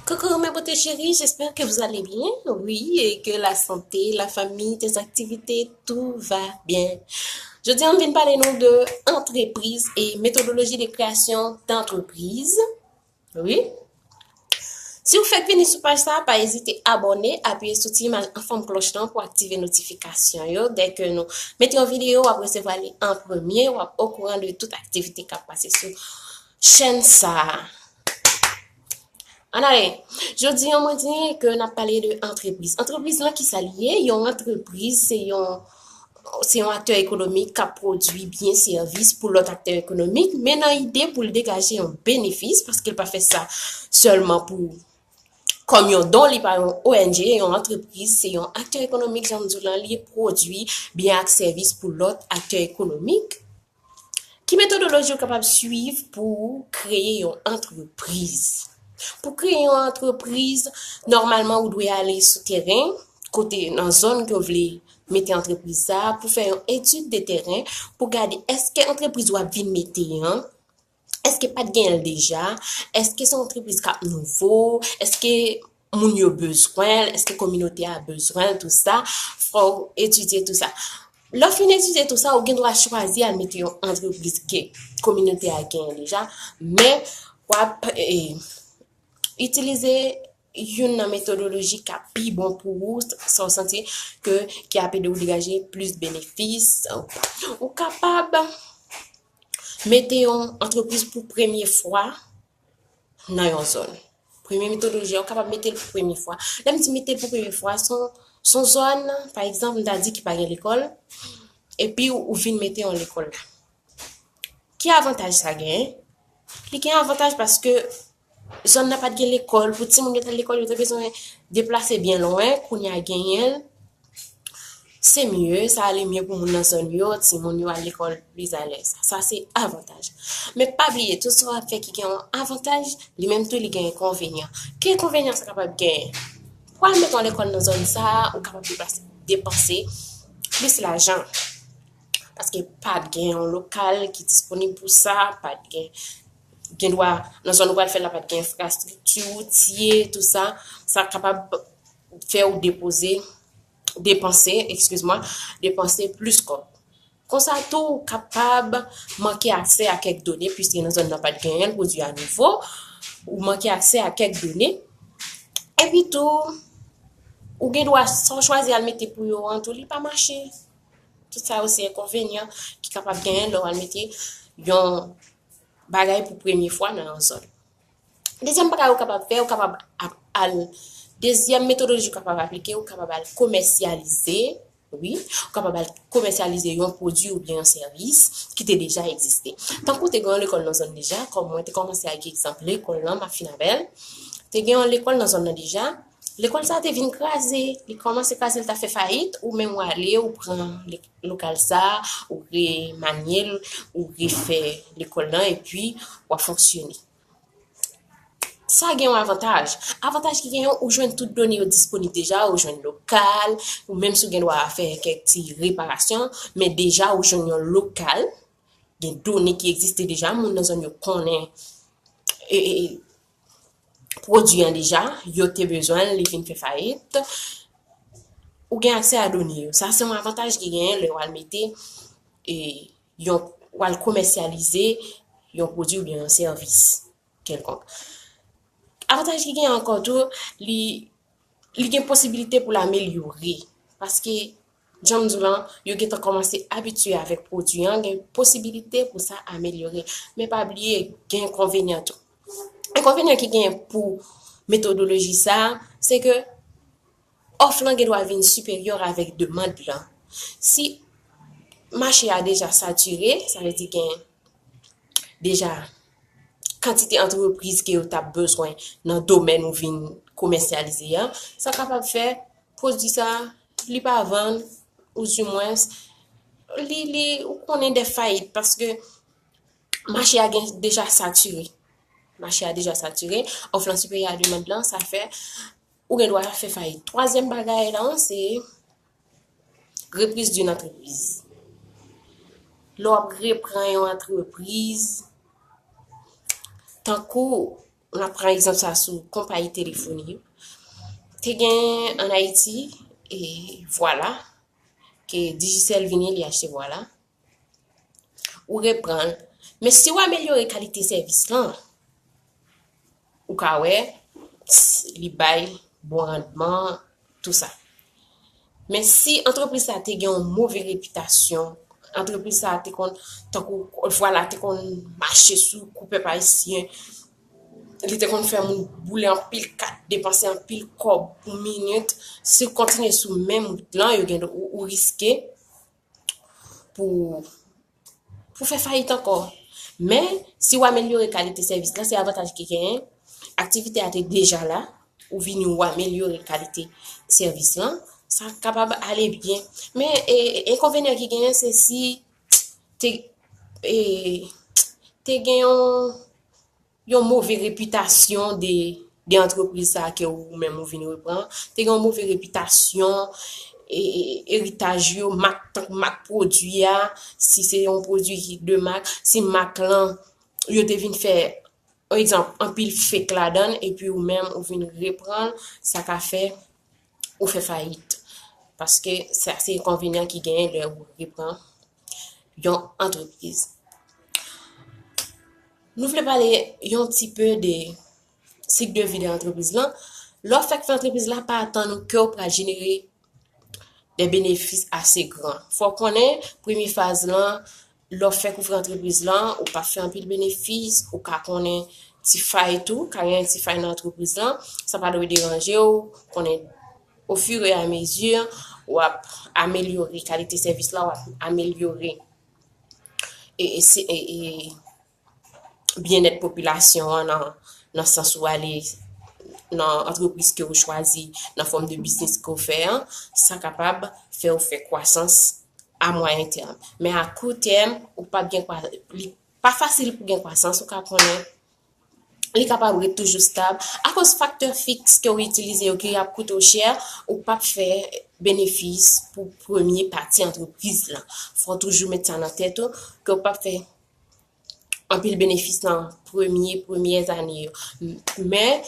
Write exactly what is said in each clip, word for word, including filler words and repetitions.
Coucou mes beautés chéries, j'espère que vous allez bien. Oui, et que la santé, la famille, tes activités, tout va bien. Jodi a, m vin pale nou de antrepriz e metodoloji de kreyasyon d'antrepriz. Wi. Si w fèk vini sou paj sa, pa ezite abòne, apiye sou ti imaj anfòm klòch lan pou aktive notifikasyon yo. Dèke nou mete yon videyo, w ap resevwa li an premye, w ap okouran de tout aktivite k ap pase sou chèn sa a. Ann ale. Jodi a, mwen di ke n ap pale de antrepriz. Antrepriz lan, ki sa li ye? Yon antrepriz, se yon, se yon aktè ekonomik k ap pwodui byen, sèvis pou lòt aktè ekonomik, men nan ide pou l degaje yon benefis, paske l pa fè sa sèlman pou, kòm yon don, li pa yon O N G, yon antrepriz, se yon aktè ekonomik, jan m di w lan, li pwodui byen ak sèvis pou lòt aktè ekonomik. Ki metodoloji ou kapab swiv pou kreye yon antrepriz? Pou kreye yon antrepriz, nòmalman ou dwe ale sou teren, kote nan zòn ke w vle mete antrepriz sa, pou fè yon etid de teren, pou gade èske antrepriz w ap vin mete an, èske pa t genyen l deja, èske se yon antrepriz k ap nouvo, èske moun yo bezwen l, èske kominote a bezwen l, tou sa, fò w etidye tou sa. Lè w fin etidye tou sa, ou gen dwa chwazi al mete yon antrepriz ke kominote a genyen deja, men w ap, eh, itilize youn nan metodoloji k ap pi bon pou ou, sa w santi ke, ki ap ede w degaje plis benefis. Ou kapab mete yon antrepriz pou premye fwa nan yon zòn. Premye metodoloji a, ou kapab mete l pou premye fwa. Lè m di mete l pou premye fwa, se yon, se yon zòn, pa egzanp, m ta di ki pa gen lekòl, epi ou, ou vin mete yon lekòl la. Ki avantaj sa genyen? Li gen avantaj paske zòn nan pa t gen lekòl. Pou timoun yo t al lekòl, yo te bezwen deplase byen lwen. Kounye a genyen l, se mye, sa ale mye pou moun nan zòn yo, timoun yo al lekòl plis alèz. Sa se avantaj. Men pa bliye, tout sa w ap fè ki gen yon avantaj, li menm tou li gen enkonvenyan. Ki enkonvenyan sa kapab genyen? Pou al mete yon lekòl nan zòn sa a, ou kapab deplase, depanse plis lajan. Paske pa t gen yon lokal ki disponib pou sa, pa t gen, gen dwa, nan zòn ou pral fè l la, pa t gen enfrastrikti woutye, tou sa, sa kapab fè ou depoze, depanse, excuse-moi, depanse plis kòb. Konsa tou, ou kapab manke aksè a kèk done, piske nan zòn nan pa t genyen l, pwodui a nouvo, ou manke aksè a kèk done. Epi tou, ou gen dwa, sa w chwazi al mete pou yo an tou, li pa mache. Tout sa yo se enkonvenyan ki kapab genyen lè w al mete yon bagay pou premye fwa nan yon zòn. Dezyèm bagay ou kapab fè, ou kapab ap-, al, dezyèm metodoloji ou kapab aplike, ou kapab al komèsyalize, wi, ou kapab al komèsyalize yon pwodui oubyen yon sèvis ki te deja egziste. Tankou te gen yon lekòl nan zòn deja, kòm mwen te kòmanse ak egzanp lekòl lan, m ap fin avè l. Te gen yon lekòl nan zòn nan deja, lekòl sa a te vin kraze, li kòmanse kraze, li ta fè fayit, ou menm w ale, ou pran le-, lokal sa a, ou remanye l, ou refè lekòl lan, epi w ap fonksyone. Sa gen yon avantaj. Avantaj ki genyen, ou jwenn tout done yo disponib deja, ou jwenn lokal, ou menm si w gen dwa fè kèk ti reparasyon, men deja ou jwenn yon lokal, gen done ki egziste deja, moun nan zòn yo konnen, e, e, e, pwodui an deja, yo te bezwen l, li vin fè fayit. Ou gen aksè a done yo. Sa se yon avantaj ki genyen lè w al mete, e, yon, w al komèsyalize yon pwodui oubyen yon sèvis kèlkonk. Avantaj ki genyen ankò tou, li, li gen posibilite pou l amelyore. Paske, jan m di w lan, yo gentan kòmanse abitye avèk pwodui an, gen posibilite pou sa amelyore. Men pa bliye, gen enkonvenyan tou. Enkonvenyan ki genyen pou metodoloji sa a, se ke òf lan gen dwa vin siperyè avèk demann lan. Si mache a deja satire, sa vle di gen deja kantite antrepriz ke yo t ap bezwen nan domèn ou vin komèsyalize a, sa kapab fè pwodui sa a, li pa vann, oudimwens, li, li, ou konnen de fayit, paske mache a gen deja satire. Mache a deja satire, òf lan siperyè a demann lan, sa fè ou gen dwa fè fayit. Twazyèm bagay lan, se reprise d'une entreprise. Lè w ap reprann yon antrepriz, tankou N ap pran egzanp sa sou konpayi telefoni yo. Te gen ann Ayiti, e Vwala, ke Digicel vini, li achte Vwala. Ou reprann. Men si w amelyore kalite sèvis lan, ou ka wè, li bay bon randman, tou sa. Men si antrepriz sa te gen yon move repitasyon, antrepriz sa te konn, tankou Vwala te konn mache sou kou pèp ayisyen, li te konn fè moun boule anpil kat, depanse anpil kòb pou minit, si w kontinye sou menm wout lan, yo gen ou, ou riske pou pou fè fayit ankò. Men, si w amelyore kalite sèvis lan, se avantaj ki genyen. Aktivite a te deja la, ou vini ou amelyore kalite sèvis lan, sa kapab ale byen. Men, e, enkonvenyan ki genyen, se si te, e, te gen yon yon move repitasyon de, de antrepriz sa ke ou menm ou vin repran. Te gen yon move repitasyon, e, e, eritaj yo, mak, tank mak pwodui a, si se yon pwodui ki de mak, si mak lan, yo te vin fè, pa egzanp, anpil fake ladan l, epi ou menm ou vin repran l, sa ka fè ou fè fayit. Paske sa se enkonvenyan ki genyen lè ou repran yon antrepriz. Nou vle pale yon ti pe de sik de vi de antrepriz lan. Lè w fèk fè antrepriz la, pa atann ke w pral jenere de benefis ase gran. Fò w konnen, premye faz lan, lè w fèk ouvri antrepriz lan, ou p ap fè anpil benefis, ou ka konnen ti fay tou, ka gen ti fay nan antrepriz lan, sa pa dwe deranje w, konnen ofiramezu w ap amelyore kalite sèvis la, w ap amelyore e, e, se- e, e, byennèt popilasyon an nan, nan sans ou ale nan antrepriz ke ou chwazi, nan fòm de biznis ke ou fè an, sa kapab fè ou fè kwasans a mwayen tèm. Men a kou tèm, ou p ap gen kwa, li pa fasil pou gen kwasans, ou ka konnen li kapab ret toujou stab. Akoz faktè fiks ke ou itilize yo ki ap koute w chè, ou p ap fè benefis pou premye pati antrepriz lan. Fò w toujou met sa nan tèt ou, ke ou p ap fè anpil benefis nan premye, premyè ane yo. Men,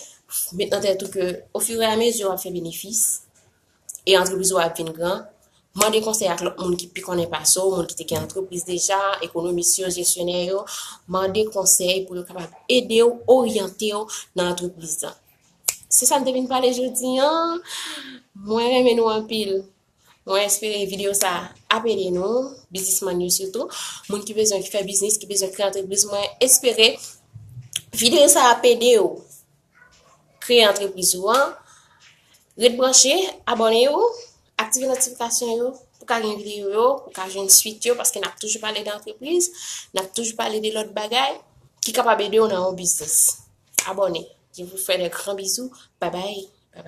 met nan tèt ou ke ofiramezu w ap fè benefis, e antrepriz ou ap vin gran, mande konsèy ak lòt moun ki pi konnen pase w, moun ki te gen antrepriz deja, ekonomis yo, jesyonè yo, mande konsèy pou yo kapab ede w, oryante w nan antrepriz lan. Se sa m te vin pale jodi an. Mwen renmen nou anpil. Mwen espere videyo sa ap ede nou, biznismann yo sitou, moun ki bezwen fè biznis, ki bezwen kreye antrepriz, mwen espere videyo sa ap ede w kreye antrepriz ou an. Ret branche, abòne w, aktive notifikasyon yo pou ka gen videyo yo, pou ka jwenn swit yo, paske n ap toujou pale de antrepriz, n ap toujou pale de lòt bagay ki kapab ede w nan yon biznis. Abòne. Je vous fais de grands bisous. Bye bye.